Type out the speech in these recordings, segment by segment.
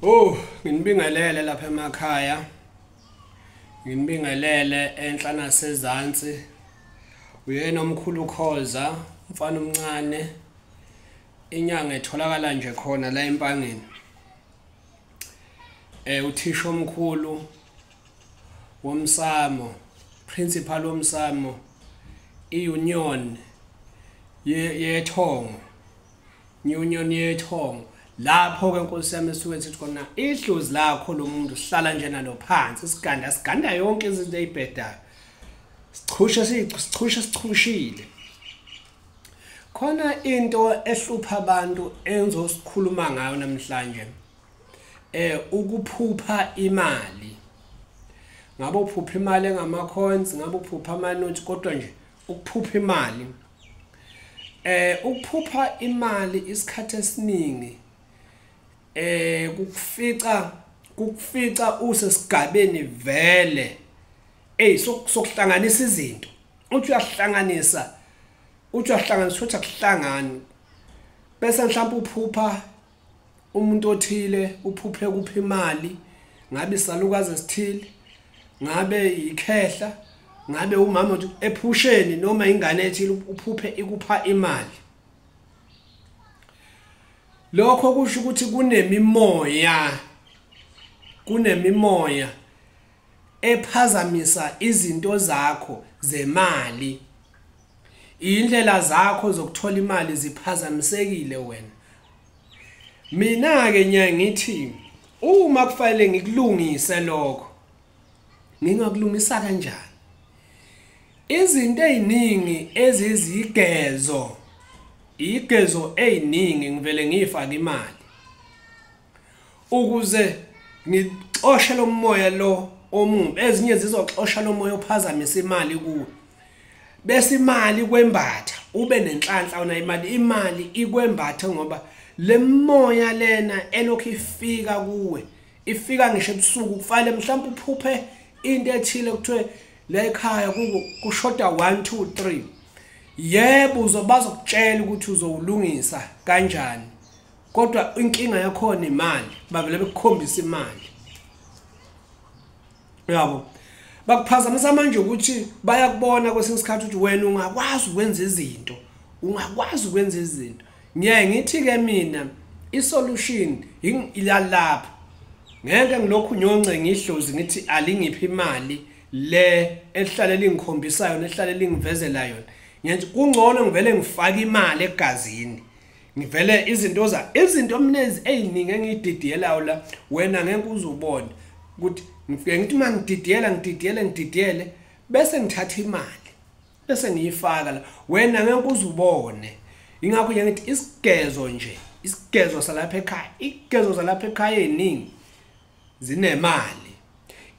Oh, nginibingelele lapha emakhaya. Nginibingelele enhla nasezansi. Uyena omkhulu Khoza, umfana omncane. Inyanga etholakala nje khona la eMpangeni. Uthisha omkhulu womsamo, principal womsamo, i-union yethongo, union yethongo. Lapho ke Nkosi yami esuke sithi khona idlozi lakho lo muntu sihlala nje nalo phansi, siganda siganda yonke izinto ezibhedayo, sichushe sichushe sichushile. Khona into ehlupha abantu engizosikhuluma ngayo namhlanje, ukuphupha imali. Ngabe uphupha imali engama-coins, ngabe uphupha amanothi, kodwa nje ukuphupha imali. Ukuphupha imali isikhathi esiningi kukufica usesigabeni vele sokuhlanganisa izinto. Uthi uyahlanganisa, uthi uyahlanganisa, uthi akuhlangani, bese mhlawumbe uphupha umuntu othile, uphuphe kuphi imali, ngabe isalukazi esithile, ngabe ikhehla, ngabe umama ephusheni noma ingane ethile, uphuphe ikupha imali. Lokho kusho ukuthi kunemimoya ephazamisa izinto zakho zemali. Indlela zakho zokuthola imali ziphazamisekile wena. Mina ke ngiye ngithi uma kufanele ngikulungise lokho, ngingakulungisa kanjani? Izinto eziningi ezizigezo, igezo eziningi ngivele ngiyifake imali ukuze ngixoshe lo moya lo omubi. Ezinye zizoxosha lo moya ophazamisa imali kuwe, bese imali kwembatha, ube nenhlanhla wona imali, imali ikwembatha, ngoba le moya lena elokhu ifika kuwe, ifika ngisho ebusuku. Kufanele mhlawumbe uphuphe into ethile, kuthiwe la ekhaya kushoda 1 2 3. Yebo, bazokutshela ukuthi uzowulungisa kanjani, kodwa inkinga yakhona imali. Bavele bekukhombisa imali yabo, bakuphazamisa manje ukuthi bayakubona kwesinye isikhathi ukuthi wena ungakwazi ukwenza izinto, ungakwazi ukwenza izinto. Ngiyaye ngithi ke mina isolution ilalapha. Ngeke ngilokhu nyonce ngidlozi ngithi alingiphi imali le ehlale lingikhombisayo nehlale lingivezela yona. Ngiyathi kungcono ngivele ngifake imali egazini, ngivele izinto za izinto minezi eziningi engididiyelayo la, wena ngeke uzubone ukuthi ngifike ngithi mangididiyela ngididiyele ngididiyele, bese ngithatha imali bese ngiyifaka la, wena ngeke uzubone. Ingakho nje ngithi isigezo nje, isigezo salapha ekhaya, igezo zalapha ekhaya eziningi zinemali.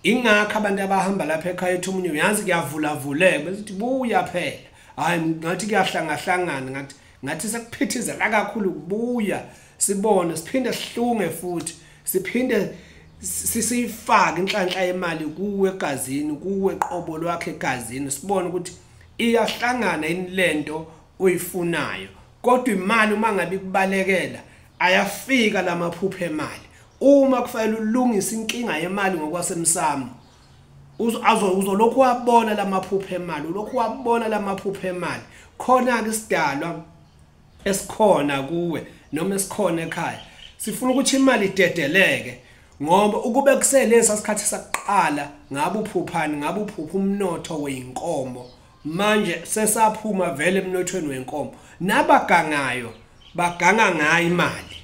Ingakho abantu abahamba lapha ekhaya ethi umunye uyazi kuyavulavuleka, bese uthi buya phela, hayi ngathi kuyahlangahlangana, ngathi sekuphithizela kakhulu, kubuya sibone, siphinde sihlunge futhi, siphinde sisifake inhlanhla yemali kuwe egazini, kuwe qobo lwakhe egazini, sibone ukuthi iyahlangana yini lento oyifunayo. Kodwa imali uma ngabe ikubalekela, ayafika lamaphupho emali. Uma kufanele ulungise inkinga yemali ngokwasemsamo, uzolokhu wabona lamaphupho emali, ulokhu wabona lamaphupho emali. Khona ke isidalwa esikhona kuwe noma esikhona ekhaya sifuna ukuthi imali idedeleke, ngoba ukube kuselesa sikhathi sakuqala ngabe uphuphani, ngabe uphupha umnotho weinkomo. Manje sesaphuma vele emnothweni wenkomo. Nabagangayo baganga ngayo imali,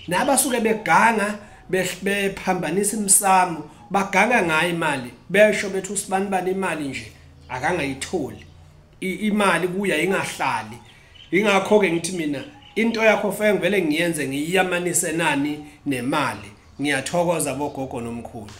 nabasuke beganga bephambanisa imsamo baganga ngayo imali, besho bethi usibanibani imali nje akangayitholi imali kuya ingahlali. Ingakho ke ngithi mina into yakho fanele ngivele ngiyenze ngiyamanise nani nemali. Ngiyathokoza bogogo nomkhulu.